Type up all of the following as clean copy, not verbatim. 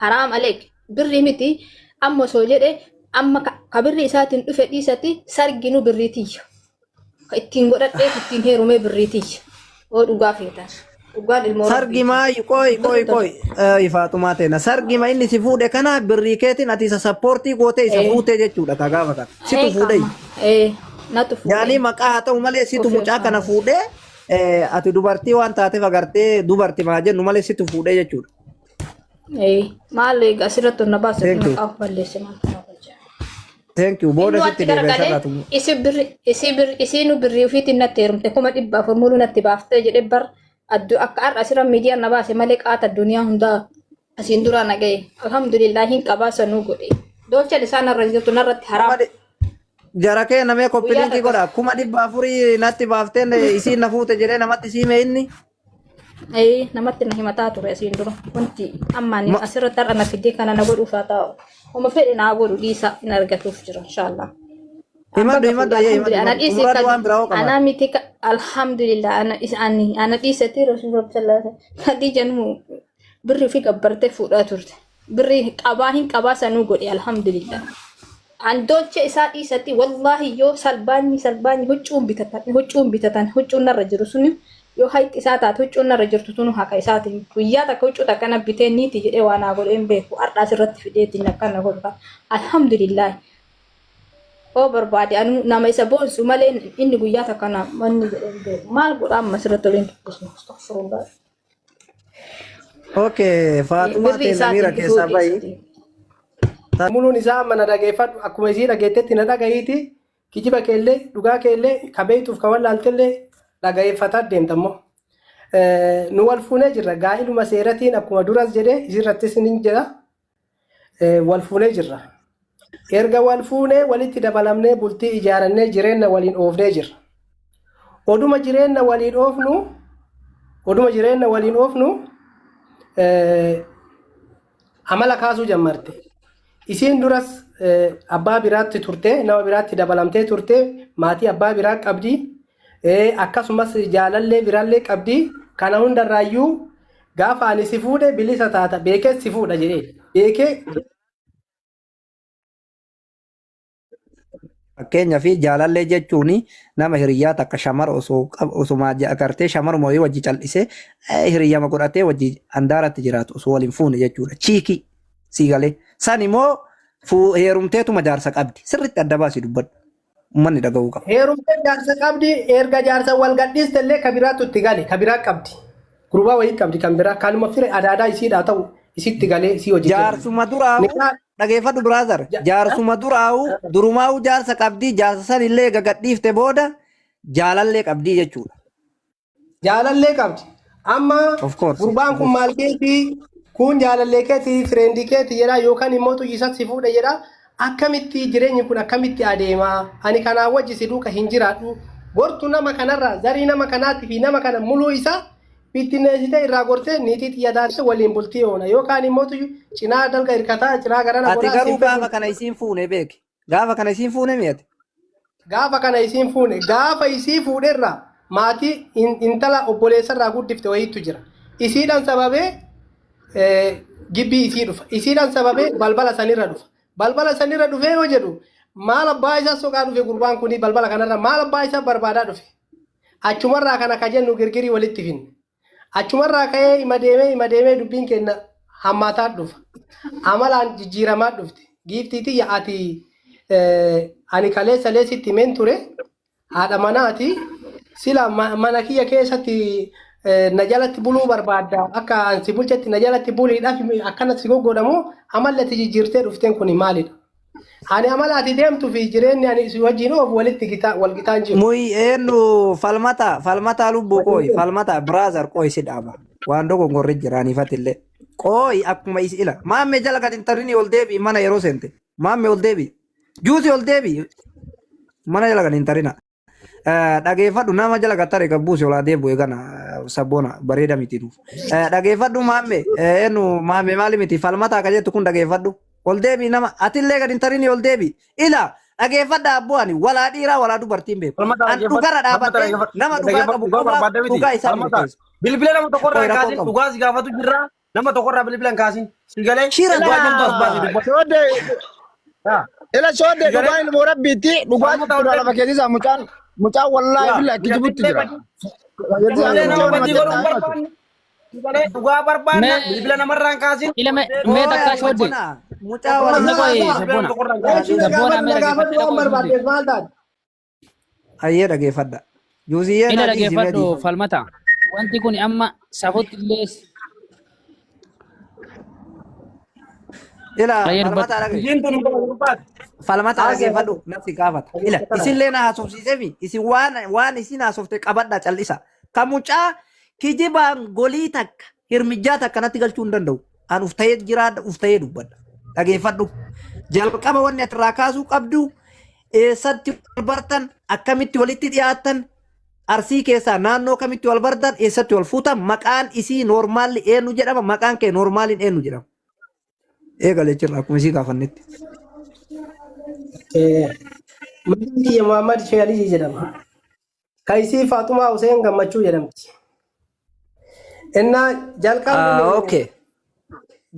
Haraam aleek birrii miti amma osoo jedhe amma ka birrii isaatiin dhufe dhiisati sarginu birrii tiyya. Ka ittiin godhadhee ittiin heerumee birrii tiyya. Oo dhugaa feetan. Dhugaan ilmoo Sargi rabbiiti. maa qoy qoy Birri qoy Faaxumaa teena sargi ma inni si fuudhe kana birrii keetiin ati isa sappoortii gootee isa fuutee jechuudha ka gaafa kana situ Ee fuudhee qaama. Ee natu yaanii fuudhee. maqaa haa ta'u malee situ Ofii mucaa kana osoo. fuudhee ati dubartii waan taateef agartee dubartii maa jennu malee situ fuudhee jechuudha. Ee maal egaa asirratti na baasa Thank you. maqaa of balleesse maal kana hojjaa. Thank you. Booda Innuu sitti achi deebi'a garagalee sarara tumu. isi birri isi birri isiinu birrii ofiitiin natti heerumte 400,000 muluu natti baaftee jedhee bar addu akka har'a asirra miidiyaan na baase malee qaata duniyaa hundaa asiin duraa na ga'e alhamdulillah hin qabaa sanuu godhe doolchan isaan narra jirtu narratti Kuma haraam jara kee namee guyyaa koppiliinkii takka godha. 400,000 natti baafteen isiin na fuute jedhee namatti siime inni. Ee, namatti na himataa ture asiin dura. Wanti amma ani asirratti har'a na fidee kana na godhuuf haa ta'u. Homa fedhe naa godhu dhiisa hin argatuuf jira inshaallah. An Himadhu baga himadhu fuudhe ayyee himadhu alhamdulillah ana himadhu. dhiise Xumuraadhu kan waan biraa hoo anaa qabaate. miti alhamdulillah ana is ani ana dhiisati rasuul rabbi sallallahu alaihi wasallam Khadiija nu birri ofii gabbartee fuudhaa turte. Birri qabaa hin qabaa sanuu godhe alhamdulillah. An dolche isaa dhiisatti wallaahi yoo salbaanyi salbaanyi huccuun bitatan huccuun bitatan huccuun narra jiru suni yoo hayxi isaa taate huccuun narra jirtu tunu haqa isaatiin guyyaa takka huccuu takka na bitee niiti jedhee waa naa godhee hin beeku har'aa asirratti fideetiin akkana godhu alhamdulillah oo barbaade anu nama isa boonsu malee inni guyyaa takka na manni jedhee hin beeku maal godha amma asirratti waliin dubbisnu astaghfirullah. Okay, Faaxumaa Birri teena miira isaatiin dhufuu keessaa bahi. dhiisati. Muluun isaa amma na dhageeffadhu akkuma isii dhageettetti na dhagahiiti kijiba keellee dhugaa keellee ka beektuuf ka wallaaltellee dhagayeeffataa deemta immoo. Nu wal fuunee jirra gaa'iluma seeratiin akkuma duras jedhee isirrattis ni jedha wal fuunee jirra. Erga wal fuunee walitti dabalamnee bultii ijaarannee jireenya waliin oofnee jirra. Oduma jireenya waliin oofnu oduma jireenya waliin oofnu amala kaasuu jammarte. Isiin duras abbaa biraatti turte, nama biraatti dabalamtee turte, maatii abbaa biraa qabdi. Akkasumas jaalallee biraallee qabdi. Kana hundarraayyuu gaafa ani si fuudhe bilisa taata beekee si fuudha jedhee. Beekee Fakkeenyaaf jaalallee jechuun nama hiriyyaa takka shamara osoo osuma agartee shamaruma wayii wajji cal'isee hiriyyama godhatee wajji handaaratti jiraatu osoo waliin fuune jechuudha. Chiikii sii galee. San immoo heerumteetuma jaarsa qabdi. Sirriitti adda baasii dubbadhu. Uummanni dhaga'uu qaba. Heerumtee jaarsa qabdi erga jaarsa wal gadhiiste illee ka biraatu itti gale ka biraa qabdi. Gurbaa wayii qabdi kan biraa kanuma fira adaadaa isiidhaa ta'u isitti galee isii hojii jira. Jaarsuma duraa'u Nikaa dhageeffadhu brother. Jaarsuma duraa'u durumaa'u jaarsa qabdi jaarsa san illee eega gadhiifte booda jaalallee qabdii jechuudha. Jaalallee qabdi. Amma Of course. gurbaan kun maal keetii kun jaalallee keetii fireendii keetii jedha yookaan immoo xuyyi si fuudha jedha. Akkamitti jireenyi kun akkamitti adeema? Ani kanaa wajji si duuka hin jiraadhu. Gortu nama kanarraa zarii nama kanaatii fi nama kana muluu isaa bittinneessitee irraa gortee niitii xiyya taatee waliin bultii oona yookaan immoo cinaa dalga hirkataa cinaa garana Ati godhaa garuu siin fedhu. gaafa kana isiin fuune beeki. Gaafa kana isiin fuune mi'ate. Gaafa kana isiin fuune gaafa isii fuudherraa maatii intala obboleessarraa guddifte wayiitu jira. Isiidhaan sababee gibbii isii dhufa. Isiidhaan sababee balbala sanirra dhufa. Balbala sanirra dhufee yoo jedhu maal abbaa isaa soqaa dhufe gurbaan kuni balbala kanarra maal abbaa isaa barbaadaa dhufe. Achumarraa kana ka jennu girgirii walitti finne. Achumarraa ka'ee ima deemee ima deemee dubbiin keenya hammaataa dhufa. Amalaan jijjiiramaa dhufte. Giiftii tiyya ati ani kaleessa lee sitti himeen ture haadha manaati sila mana kiyya keessatti na jalatti buluu barbaadda akka an si bulchetti na jalatti buliidhaaf akkana si goggodhamu amalli ati jijjiirtee dhufteen kun maalidha? Ani amala ati deemtu fi jireenyi ani si wajjin oofu walitti gitaa wal gitaa hin jiru. Muyi eenyu falmata falmataa lubbuu qooyi falmata brother qooyi si dhaaba. Waan dogongorri jira aniifatillee. Qooyi akkuma isi ila. Maammee jala gad hin tarrini ol deebi'i mana yeroo seente. Maammee ol deebi'i. Juusi ol deebi'i. Mana jala gad hin tarrina. Dhageeffadhu nama jala gad tare gabbuusi olaa deebi'u eegana sabboona bareeda miti nuuf. Dhageeffadhu maammee eenyu maammee maali miti falmataa akka jettu kun dhageeffadhu. Ol deebi'i nama atillee gad hin tarrini ol deebi'i. Ila dhageeffadha abboo ani walaa dhiiraa walaa dubartiin beeku. Falmataa An dhaggeeffadhu. dhugarra Falmataa dhaabadhee dhaggeeffadhu. nama dhugaa Dhaggeeffadhu. qabu Dhugaa qofaaf barbaadda miti. dhugaa isaa Falmataa. murteessa. Bilbila nama tokko Qoy irraa rakkoon kaasin qabu. dhugaa si gaafatu jirra. Nama tokkorraa bilbila hin kaasin. Si galee Shira dhugaa jirtu as baasii Ila dubbadhu. shoodde Yaa. ila shoodde Si galee dhugaa ilmoo rabbiitti dhugaa Falmata jirtu ol lafa keessi mucaan mucaan wallaahi Yaa. billaahi kijibutti Guyyattillee jira. badii. Jetti Illee hanga nama mucaan badii namatti godhuu hin himatu. barbaanne. Si galee dhugaa barbaanna Mee bilbila namarraa hin kaasin. ila mee mee Qoy takkaa shoodde. sabbona mucaa wal Sabna qoy Bilbila nama sabbona. tokkorraa hin kaasin. Eeshi na Sabbona gaafadhu mee na gaafadhu dhaggeeffadhu waan qoy suuti. barbaaddeef maal taate? Ayyee dhageeffadha. Juusiyyee Ila naa dhiisi mee dhaggeeffadhu dhiifama. falmata. Wanti kun amma safutti illee Ila Ayyee dubbadhu. falmataa dhagaye. Isiin tun hin barbaadu. Falmataa Haasee dhageeffadhu nafsi gaafata. Ila isinlee na haasofsiiseefi isin waan waan isin haasofte qabadha callisa. Ka mucaa kijibaan golii takka hirmijjaa takka natti galchuu hin danda'u. An uf ta'ee jiraadha uf ta'ee dubbadha. Dhageeffadhu. Jalqaba wanni ati irraa kaasuu qabdu eessatti wal bartan akkamitti walitti dhiyaattan Arsii keessaa naannoo kamitti wal bartan eessatti wal fuutan maqaan isii noormaalli eenyu jedhama maqaan kee noormaaliin eenyu jedhama. Eegale jirra akkuma isii gaafannetti. Maqaan kiyya Muhammad Sheekh Aliyyi jedhama. Ka isii Faaxumaa Huseen Gammachuu jedhamti. Innaa jalqabni nu Okay.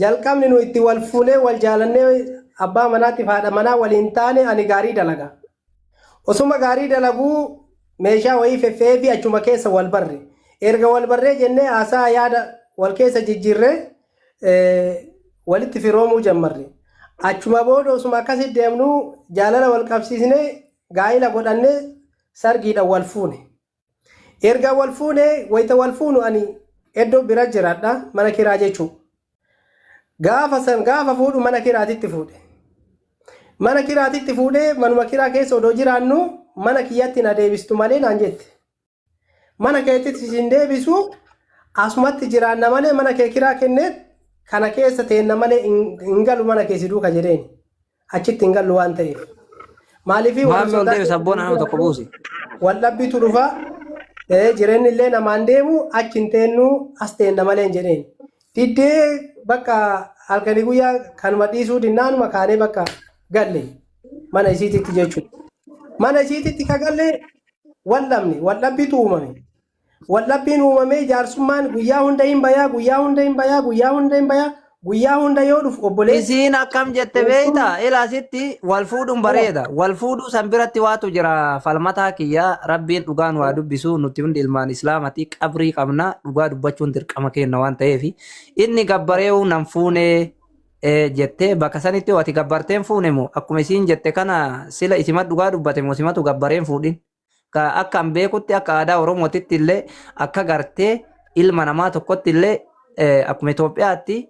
jalqabni nu itti wal fuunee wal jaalannee abbaa manaatiif haadha manaa waliin taane ani gaarii dalaga. Osuma gaarii dalaguu meeshaa wayii feffe'ee fi achuma keessa wal barre. Erga wal barree jennee haasaa yaada wal keessa jijjiirree walitti firoomuu jammarre. Achuma booda osuma akkasitti deemnu jaalala wal qabsiisnee gaa'ila godhannee sargiidhaan wal fuune. Erga wal fuune wayita wal fuunu ani iddoo bira jiraadha mana kiraa jechuudha. Gaafa san gaafa fuudhu mana kiraatitti fuudhe. Mana kiraatitti fuudhee manuma kiraa keessa odoo jiraannu mana kiyyatti na deebistu malee naan jette. Mana keetitti sin deebisu asumatti jiraanna malee mana kee kiraa kennee kana keessa teenna malee hin galu mana kee si duuka jedheen. Achitti hin gallu waan ta'eef. Maaliif warra Maammee ol sodaa deebi sabboona nama tokko buusi. wal dhabbitu dhufa. Jireenyi illee namaan deemu achi hin teennu as teenna malee hin jedheen. Diddee bakka halkanii guyyaa kanuma dhiisuu dinnaanuma kaanee bakka galle mana isiititti jechuudha. Mana isiititti ka galle wal dhabne wal dhabbitu uumame. Wal dhabbiin uumamee jaarsummaan guyyaa hunda hin bayaa guyyaa hunda hin bayaa guyyaa hunda hin bayaa guyyaa hunda yoo dhufu obboleessi Isiin akkam jette beektaa? Ila asitti wal fuudhuun bareeda. Wal fuudhuu san biratti waatu jira falmataa kiyya rabbiin dhugaan waa dubbisu nuti hundi ilmaan islaamati qabrii qabna dhugaa dubbachuun dirqama keenya waan ta'eef inni gabbareewu nan fuunee jettee bakka sanitti ati gabbarteen fuune moo akkuma isiin jette kana sila isima dhugaa dubbate moo simatu gabbareen fuudhin. Ka akka an beekutti akka aadaa Oromootitti illee akka gartee ilma namaa tokkotti illee akkuma Itoophiyaatti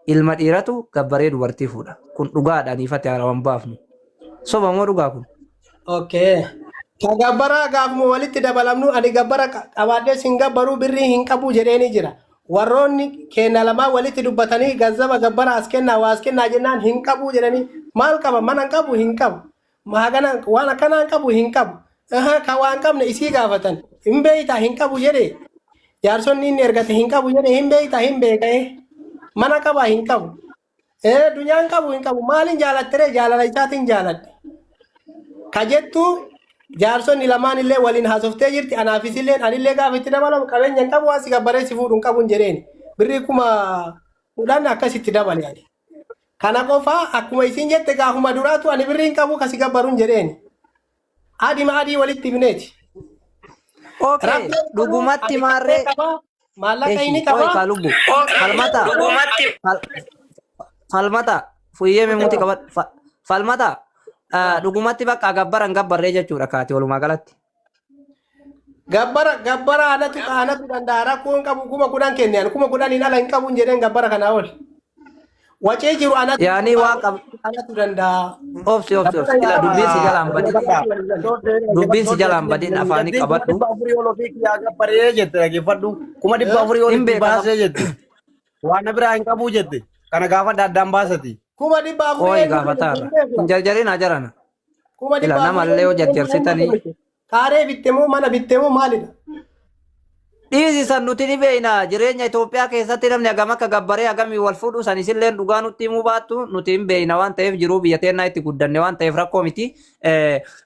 ilma dhiiratu gabbaree dubartii fuudha. Kun dhugaadha aniifate haarawaan baafnu. Soba moo dhugaa kun? Okay. Ka gabbara gaafuma walitti dabalamnu ani gabbara qabaadhee sin gabbaruu birrii hin qabu jedheeni jira. Warroonni keenya lamaan walitti dubbatanii gazzaba gabbara as kennaa waa as kennaa jennaan hin qabu jedhanii maal qaba mana hin qabu hin qabu. Maagana waan akkanaa hin qabu hin qabu. Aha, ka waan qabne isii gaafatan. Hin beeytaa hin qabu jedhe. Jaarsonni inni ergate hin qabu jedhe hin beeytaa hin beeka'e. Mana qabaa hin qabu. Dunyaan qabu hin qabu. Maaliin jaalattere jaalala isaatiin jaaladhe. Ka jettu jaarsonni lamaan illee waliin haasoftee jirti. Anaafis illee anillee gaafa itti dabalamu qabeenya hin qabu waan si gabbaree si fuudhu hin qabu hin jedheen. Birrii 10,000 akkasitti dabale ani. Kana qofaa akkuma isin jette gaafuma duraatu ani birrii hin qabu kasi gabbaruun jedheen. Adima adii walitti himneeti. Okay, Rakkoon qabu dhugumatti ani qabee maarree qabaa maallaqa eshi inni qoy qabaa. kaa lubbu falmata falmata fuyyee memuuti qabad falmata dhugumatti bakka gabbaran gabbarree jechuudha kaati walumaa galatti. Gabbara gabbara anatu anatu danda'a rakkoo hin qabu 10,000 kenne ani 10,000n ala hin qabu hin jedheen gabbara kanaa ol. Wacee jiru anatu Yaanii waan qab anatu danda'a. Obsi obsi obsi ila dubbiin si jalaan badin dubbiin si jalaan badin afaanii Kuma qabadhu. 400 ol ofii kiyyaa gabbaree jette dhaggeeffadhu. 400,000 ol Hin itti beeka baasee jette. Waan na biraa hin qabu jette. Kana gaafadha addaan baasati. 400,000 Qooyi eenyu gaafataarra. Hin jarjarin haa jarana. Kuma Ila dhibba nama afurii illee yoo eenyu jarjarsitanii Kaaree bitte moo mana bitte moo maalidha? Dhiisi san nuti ni beekna jireenya Itoophiyaa keessatti namni hagam akka gabbaree hagamii wal fuudhu san isilleen dhugaa nutti himuu baattu nuti hin beekna waan ta'eef jiruu biyya teennaa itti guddanne waan ta'eef rakkoo miti.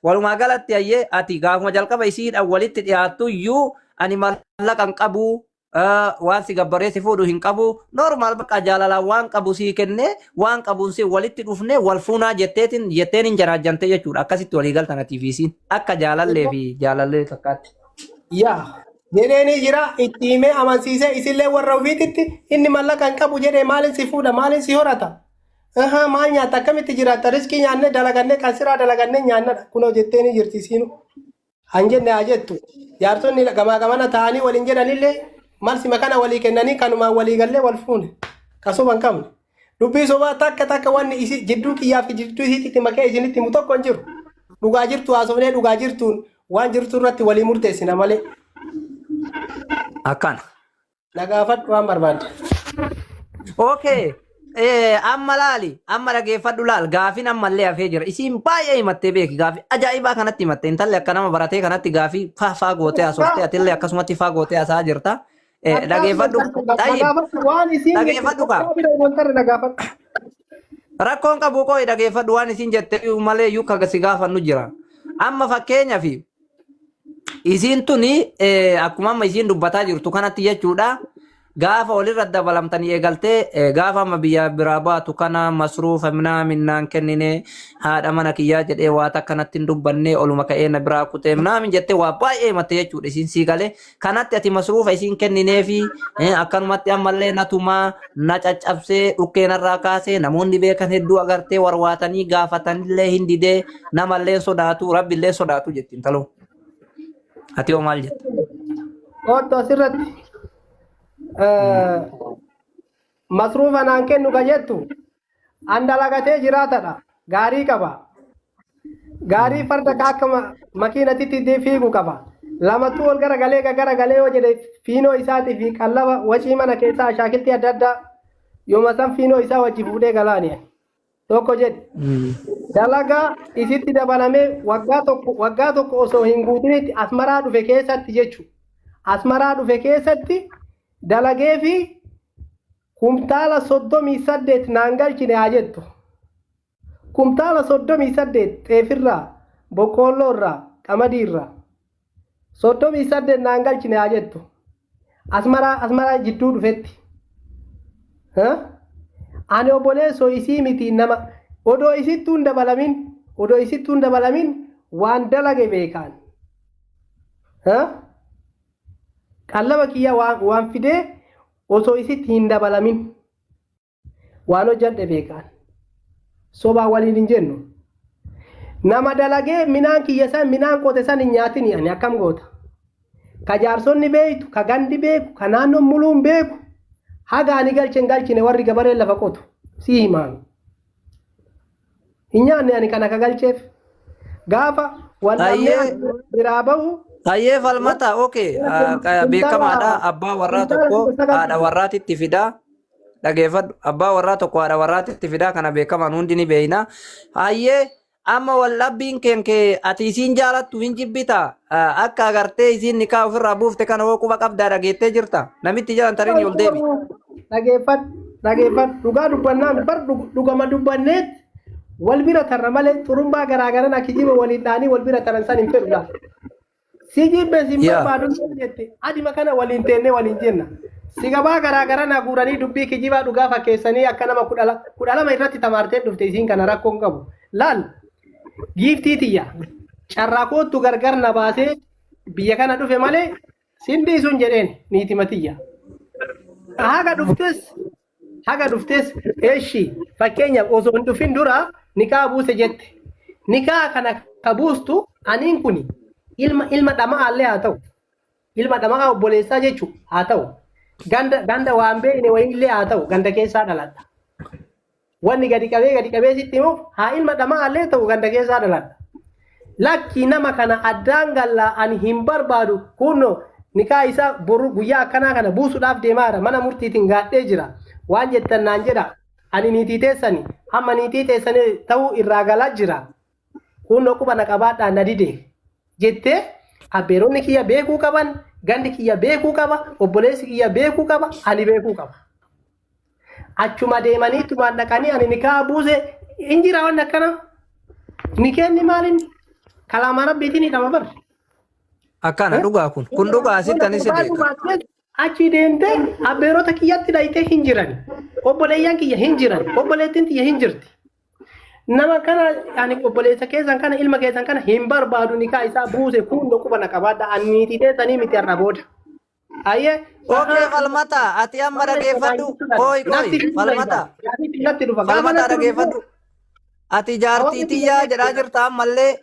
Walumaa galatti ayyee ati gaafuma jalqaba isiidhaan walitti dhiyaattu iyyuu ani maallaqa hin qabu Waan si gabbaree si fuudhu hin qabu. Normal bakka jaalalaan waan qabu sii kennee waan qabuun si walitti dhufnee wal fuunaa jetteetiin jetteen hin janaajjantee jechuudha. Akkasitti walii galtan atii fi isiin akka jaalallee fi jaalallee takkaatti. Yaa jedheeni jira itti himee amansiisee isillee warra ofiititti inni mallaqa hin qabu jedhee maaliin si fuudha maaliin si horata. Ahaa maal nyaatta akkamitti jiraatta riskii nyaannee dalagannee kan siraa dalagannee nyaannadha kunoo jetteeni jirti isiinu. Han jenne haa jettu jaarsonni gamaa gamana taa'anii waliin jedhanillee malsima kana walii kennanii kanumaan walii gallee wal fuune ka soba hin qabne. Dubbii sobaa takka takka wanni isi jidduu kiyyaa fi jidduu isiitti makee isinitti himu tokko hin jiru. Dhugaa jirtu haasofnee dhugaa jirtuun waan jirtu irratti walii murteessina malee. Akkana. Na gaafadhu waan barbaadde. Okay. Amma laali, amma dhageeffadhu laal, gaafin ammallee hafee jira. Isiin baay'ee himattee beeki, gaafii ajaa'ibaa kanatti himatte. Intalli akka nama baratee kanatti gaafii faa faa gootee haasofte, atillee akkasumatti faa gootee haasa'aa jirta. Dhageeffadhu. Na Tayyib, gaafadhu waan isiin jette dhageeffadhu kaa. takkaa bira hin tarre na gaafadhu. Rakkoon qabu qo'i dhageeffadhu waan isiin jette malee iyyuu kaga si gaafannu jira. Amma fakkeenyaaf isiin tuni akkuma amma isiin dubbataa jirtu kanatti jechuudha. Gaafa walirra dabalamtanii eegaltee gaafa amma biyya biraa baatu kana masruufa minaa minnaan kennine haadha mana kiyyaa jedhee waa takka natti hin dubbanne oluma ka'ee na biraa kutee minaamin jettee waa baay'ee himatte jechuudha isiin sii galee kanatti ati masruufa isiin kennineefi akkanumatti ammallee na tumaa na caccabsee dhukkee narraa kaasee namoonni beekan hedduu agartee warwaatanii gaafatanillee hin didee namallee sodaatu rabbillee sodaatu jetti intaloo. Ati hoo maal jetta? Ootto asirratti masruufa naan kennu ka jettu an dalagatee jiraatadha. Gaarii qaba. Gaarii farda ka akka makiinatitti fiigu qaba. Lamattuu ol garagalee garagalee yoo jedhe fiinoo isaatii fi qallaba wacii mana keessaa ashaakiltii adda addaa yooma san fiinoo isaa wajji fuudhee galaani. Tokko jedhi. Dalagaa isitti dabalamee waggaa tokko osoo hin guutinitti Asmaraa dhufe keessatti jechu. Asmaraa dhufe keessatti dalagee fi kumtaala 38 naan galchine haa jettu. Kumtaala 38 xeefirraa, boqqoolloorraa, qamadiirraa. 38 naan galchine haa jettu. Asmaraa jidduu dhufetti. Ani obboleessoo isii miti nama odoo isittuu hin dabalamin odoo isittuu hin dabalamin waan dalage beekaan. Qallaba kiyya waan fidee osoo isitti hin dabalamin waan hojjedhe beekaan. Sobaa waliin hin jennu. Nama dalagee minaan kiyya san minaan qote san hin nyaatini ani akkam goota. Ka jaarsonni beektu, ka gandi beeku, ka naannoon muluun beeku, haga ani galche hin galchine warri gabareen lafa qotu si himaan. Hin nyaanne ani kana ka galcheef. Gaafa waldhabnee biraa bahu Hayyee falmata, okay. Beekamaadha. Abbaa warraa tokko haadha warraatitti fidaa. Dhageeffadhu. Abbaa warraa tokko haadha warraatitti fidaa kana beekamaan hundi ni beekna. Hayyee amma waldhabbiin kee ati isiin jaalattu hin jibbita. Akka agartee isiin nikaa ofirraa buufte kana hoo quba qabdaa dhageettee jirta. Namitti jalan tarii ol deebi. Dhageeffadhu, dhageeffadhu. Dhugaa dubbannaan bar dhugama dubbanneet wal bira tarra malee xurumbaa garaagaran akka kijiba waliin dhaanii wal bira taran san hin fedhu laata. Si jibbe si barbaadu jette adima kana waliin teennee waliin jenna. Si gabaa garaagaran haguuranii dubbii kijibaa dhugaa fakkeessanii akka nama 12 irratti tamaartee dhufte isiin kana rakkoo hin qabu. Laal giiftii tiyya carraa koottu gargar na baasee biyya kana dhufe malee sin dhiisuun jedheen niitima tiyya. Haga dhuftes eeshi fakkeenyaaf osoo hin dhufin dura nikaa buuse jette. Nikaa kana ka buustu aniin kuni ilma dhama'aallee haa ta'u. Ilma dhama'aa obboleessaa jechuun haa ta'u. Ganda waan beekne wayiillee haa ta'u ganda keessaa dhaladha. Wanni gadi qabee sitti himuuf haa ilma dhama'aallee ta'u ganda keessaa dhaladha. Lakki nama kana addaan gallaa ani hin barbaadu kunno nikaa isaa boru guyyaa akkanaa kana buusuudhaaf deemaara mana murtiitiin gaadhee jira waan jettan naan jedha ani niitii teessani amma niitii teessanii ta'uu irraa galaa jira kunno quba na qabaadhaa na dide jettee abbeeronni kiyya beekuu qaban gandi kiyya beekuu qaba obboleessi kiyya beekuu qaba ani beekuu qaba. Achuma deemanii tumaan dhaqanii ani nikaa buuse hin jira wanni akkana. Nikeenni maalin kalaama rabbiitiin hidhama bar. Akkana dhugaa kun. Kun dhugaa asitti anis beeka. Achi deemtee abbeerota kiyyatti dhayitee hin jiran. Obboleeyyan kiyya hin jiran. Obboleettiin tiyya hin jirti. Nama kana ani obboleessa keessan kana ilma keessan kana hin barbaadu nikaa isaa buuse kun quba na qabaadha. Ani niitii teessanii miti har'a booda. Ayyee. Okay, Falmata, ati amma dhageeffadhu. Kooy kooy, Falmata. Natti dhufa. Gaafa Falmata natti dhufu dhageeffadhu. Ati jaartii tiyyaa jedhaa jirta ammallee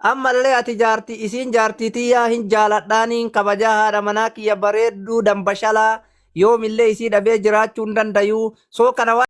ammallee ati jaartii isiin jaartii tiyyaa hin jaaladhaaniin kabajaa haadha manaa kiyya bareedduu dambashalaa yoomillee isii dhabee jiraachuu hin dandayuu. Soo kana waan